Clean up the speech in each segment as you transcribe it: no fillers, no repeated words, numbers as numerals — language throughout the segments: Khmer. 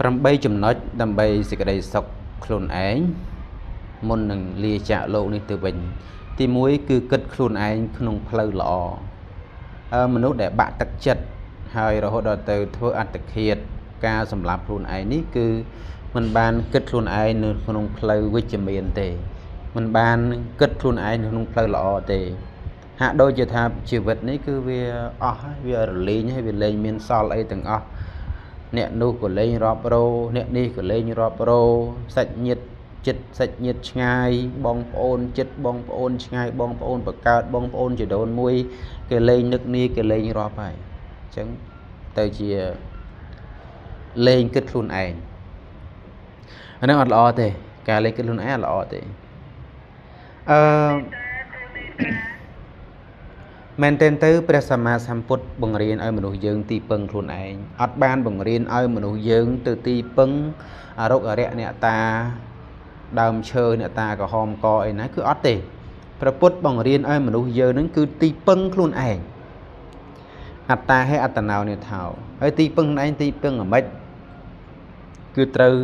8ចំណុចដើម្បីសេចក្តីសុខខ្លួនឯងមុននឹងលាចាកលោកនេះទៅវិញទី1គឺគិតខ្លួនឯងក្នុងផ្លូវល្អមនុស្សដែលបាក់ទឹកចិត្តហើយរហូតដល់ទៅធ្វើអត្តឃាតការសម្លាប់ខ្លួនឯងនេះគឺមិនបានគិតខ្លួនឯងនៅក្នុងផ្លូវវិជ្ជមានទេមិនបានគិតខ្លួនឯងក្នុងផ្លូវល្អទេហាក់ដូចជាថាជីវិតនេះគឺវាអស់ហើយវារលែងហើយវាលែងមានសល់អីទាំងអស់អ្នកនោះក៏លែងរាប់រោអ្នកនេះក៏លែងរាប់រោសាច់ញាតិចិត្តសាច់ញាតិឆ្ងាយបងប្អូនចិត្តបងប្អូនឆ្ងាយបងប្អូនបកើតបងប្អូនជីដូនមួយគេលែងនឹកនេះគេលែងរាប់ហើយអញ្ចឹងទៅជាលែងគិតខ្លួនឯងអានឹងអត់ល្អទេការលែងគិតខ្លួនឯងអត់ល្អទេអឺមែនទែនទៅព្រះសម្មាសម្ពុទ្ធបង្រៀនឲ្យមនុស្សយើងទីពឹងខ្លួនឯងអត់បានបង្រៀនឲ្យមនុស្សយើងទៅទីពឹងអរុកអរិយអ្នកតាដើមឈើអ្នកតាក្រហមកអីណាគឺអត់ទេព្រះពុទ្ធបង្រៀនឲ្យមនុស្សយើងនឹងគឺទីពឹងខ្លួនឯងអត្តាហេអត្តណោនិថោហើយទីពឹងខ្លួនឯងទីពឹងអ្ម៉េចគឺត្រូវ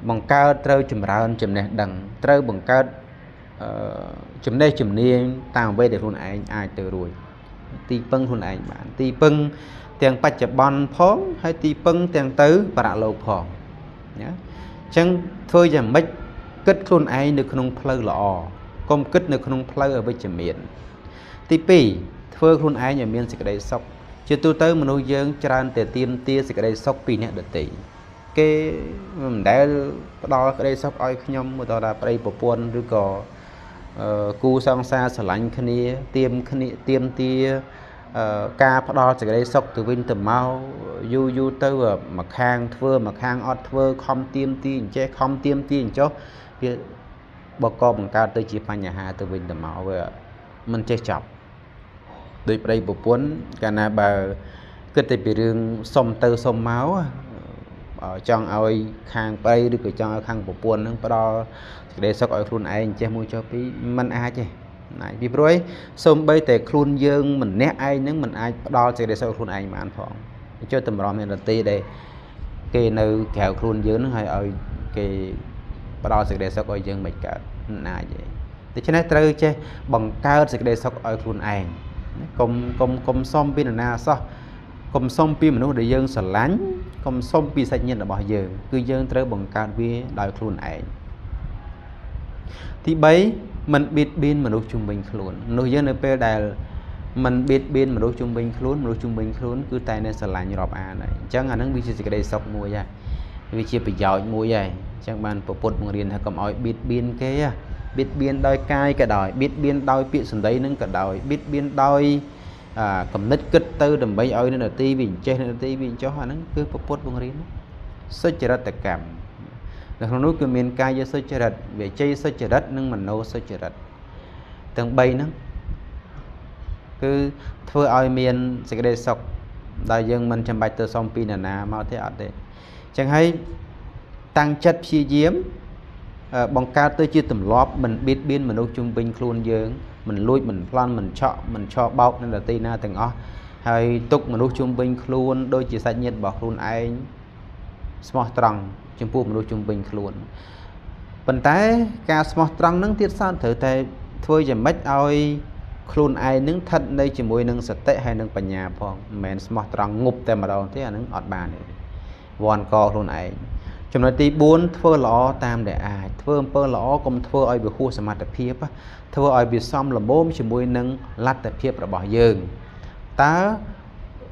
បង្កើតត្រូវចម្រើនចំណេះដឹងត្រូវបង្កើតចំណេះជំនាញតាមអ្វីដែលខ្លួនឯងអាចទៅរួចទីពឹងខ្លួនឯងបានទីពឹងទាំងបច្ចុប្បន្នផងហើយទីពឹងទាំងទៅបរលោកផងណាអញ្ចឹងធ្វើយ៉ាងម៉េចគិតខ្លួនឯងនៅក្នុងផ្លូវល្អកុំគិតនៅក្នុងផ្លូវអវិជ្ជមានទី2ធ្វើខ្លួនឯងឲ្យមានសេចក្តីសុខជាទូទៅមនុស្សយើងច្រើនតែទាមទារសេចក្តីសុខពីអ្នកដទៃគេមិនដែលផ្ដល់ក្តីសុខឲ្យខ្ញុំឧទាហរណ៍ថាប្តីប្រពន្ធឬក៏គូសង្សារស្រឡាញ់គ្នាទៀមគ្នាទៀមទាការផ្ដល់សេចក្តីសុខទៅវិញទៅមកយូរយូរទៅមួយខាងធ្វើមួយខាងអត់ធ្វើខំទៀមទីអញ្ចេះខំទៀមទីអញ្ចោះវាបកបង្កើតទៅជាបញ្ហាទៅវិញទៅមកវាមិនចេះចប់ដោយប្តីប្រពន្ធកាលណាបើគិតតែពីរឿងសុំទៅសុំមកចង់ឲ្យខាងប្តីឬក៏ចង់ឲ្យខាងប្រពន្ធនឹងផ្ដល់សេចក្តីសុខឲ្យខ្លួនឯងចេះមួយចុះពីរมันអាចទេណាពីព្រោះសូម្បីតែខ្លួនយើងម្នាក់ឯងនឹងมันអាចផ្ដល់សេចក្តីសុខឲ្យខ្លួនឯងបានផងចុះតម្រាំអ្នកដទៃដែលគេនៅក្រៅខ្លួនយើងនឹងឲ្យឲ្យគេផ្ដល់សេចក្តីសុខឲ្យយើងមិនកើតមិនអាចទេដូច្នេះត្រូវចេះបង្កើតសេចក្តីសុខឲ្យខ្លួនឯងកុំកុំកុំសុំពីនរណាសោះកុំសុំពីមនុស្សដែលយើងស្រឡាញ់កុំសុំពីសាច់ញាតិរបស់យើងគឺយើងត្រូវបង្កើតវាដោយខ្លួនឯងទី3មិនបៀតបៀនមនុស្សជុំវិញខ្លួនមនុស្សយើងនៅពេលដែលមិនបៀតបៀនមនុស្សជុំវិញខ្លួនមនុស្សជុំវិញខ្លួនគឺតែនៅស្រឡាញ់រាប់អានហើយអញ្ចឹងអានឹងវាជាសេចក្តីសុខមួយហើយវាជាប្រយោជន៍មួយហើយអញ្ចឹងបានពុទ្ធបង្រៀនថាកុំឲ្យបៀតបៀនគេបៀតបៀនដោយកាយក៏ដោយបៀតបៀនដោយពាក្យសម្ដីនឹងក៏ដោយបៀតបៀនដោយគំនិតគិតទៅដើម្បីឲ្យអ្នកដទៃវាអញ្ចេះអ្នកដទៃវាអញ្ចោះអាហ្នឹងគឺពុទ្ធបង្រៀនសុចរិតកម្មនៅក្នុងនោះគឺមានកាយសុចរិតវិជ័យសុចរិតនិងមโนសុចរិតទាំង3ហ្នឹងគឺធ្វើឲ្យមានសេចក្តីសុខដែលយើងមិនចាំបាច់ទៅសុំពីនរណាមកទេអត់ទេអញ្ចឹងហើយតាំងចិត្តព្យាយាមបង្កើតទៅជាទម្លាប់មិនបៀតបៀនមនុស្សជុំវិញខ្លួនយើងមិនលួចមិនប្លន់មិនឆក់មិនឆបោកនៅដទៃណាទាំងអស់ហើយទុកមនុស្សជុំវិញខ្លួនដូចជាសាច់ញាតិរបស់ខ្លួនឯងស្មោះត្រង់ចំពោះមនុស្សជុំវិញខ្លួនប៉ុន្តែការស្មោះត្រង់នឹងទៀតសោតត្រូវតែធ្វើយ៉ាងម៉េចឲ្យខ្លួនឯងនឹងស្ថិតនៅជាមួយនឹងសតិហើយនឹងបញ្ញាផងមិនមែនស្មោះត្រង់ងប់តែម្ដងទេអានឹងអត់បានទេវ័នកខ្លួនឯងចំណុចទី4ធ្វើល្អតាមដែលអាចធ្វើអំពើល្អកុំធ្វើឲ្យវាហួសសមត្ថភាពធ្វើឲ្យវាសមល្មមជាមួយនឹងលទ្ធភាពរបស់យើងតើ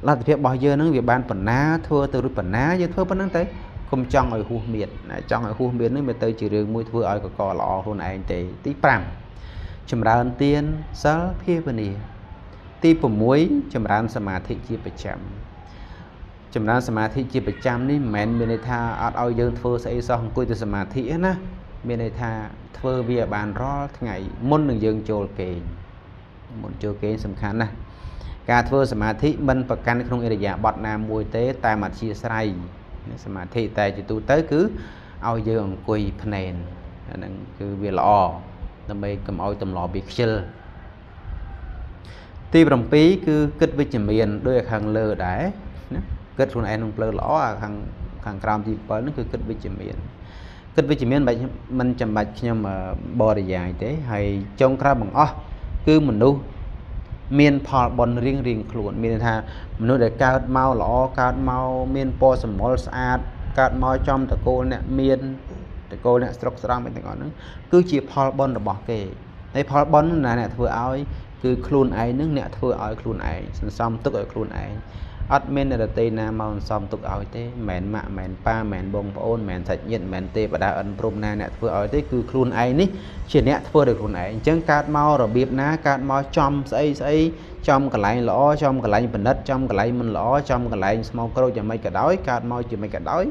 លទ្ធភាពរបស់យើងនឹងវាបានប៉ុណ្ណាធ្វើទៅរួចប៉ុណ្ណាយើងធ្វើប៉ុណ្ណឹងទៅកុំចង់ឲ្យហួសមៀតចង់ឲ្យហួសមៀតនឹងវាទៅជារឿងមួយធ្វើឲ្យកកល្អខ្លួនឯងទេទី5ចម្រើនទានសិលភាវនាទី6ចម្រើនសមាធិជាប្រចាំចម្រើនសមាធិជាប្រចាំនេះមិនមែនមានន័យថាអត់ឲ្យយើងធ្វើស្អីសោះអង្គុយទៅសមាធិទេណាមានន័យថាធ្វើវាបានរាល់ថ្ងៃមុននឹងយើងចូលគេងមុនចូលគេងសំខាន់ណាស់ការធ្វើសមាធិមិនប្រកាន់ក្នុងឥរិយាបថណាមួយទេតាមអធ្យាស្រ័យសមាធិតែជាទូទៅគឺឲ្យយើងអង្គុយភ្នែនអាហ្នឹងគឺវាល្អដើម្បីកុំឲ្យទម្លាប់វាខ្ជិលទី7គឺគិតវិជ្ជមានដោយខាងលើដែរណាគិតខ្លួនឯងក្នុងផ្លូវល្អអាខាង ខាងក្រោមទី7ហ្នឹងគឺគិតវិជ្ជមានគិតវិជ្ជមានមិនចាំបាច់ខ្ញុំបរិយាយទេហើយចុងក្រោយបង្អស់គឺមនុស្សមានផលបុណ្យរៀងរៀងខ្លួនមានន័យថាមនុស្សដែលកើតមកល្អកើតមកមានពណ៌សម្បុរស្អាតកើតមកចំតកូលអ្នកមានតកូលអ្នកស្រុកស្រង់ទាំងអស់ហ្នឹងគឺជាផលបុណ្យរបស់គេហើយផលបុណ្យណាអ្នកធ្វើឲ្យគឺខ្លួនឯងនឹងអ្នកធ្វើឲ្យខ្លួនឯងសន្សំទុកឲ្យខ្លួនឯងអត់មានអ្នកដទៃណាមកសន្សំទុកឲ្យទេមិនមែនម៉ាក់មិនមែនប៉ាមិនមែនបងប្អូនមិនមែនសាច់ញាតិមិនមែនទេបដាអិនព្រំណាអ្នកធ្វើឲ្យទេគឺខ្លួនឯងនេះជាអ្នកធ្វើដោយខ្លួនឯងអញ្ចឹងកើតមករបៀបណាកើតមកចំស្អីស្អីចំកន្លែងល្អចំកន្លែងពិនិត្យចំកន្លែងមិនល្អចំកន្លែងស្មោកគ្រោកយ៉ាងម៉េចក៏ដោយកើតមកជាម៉េចក៏ដោយ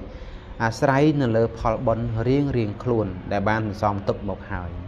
អាស្រ័យនៅលើផលបុណ្យរៀងរៀងខ្លួនដែលបានសន្សំទុកមកហើយ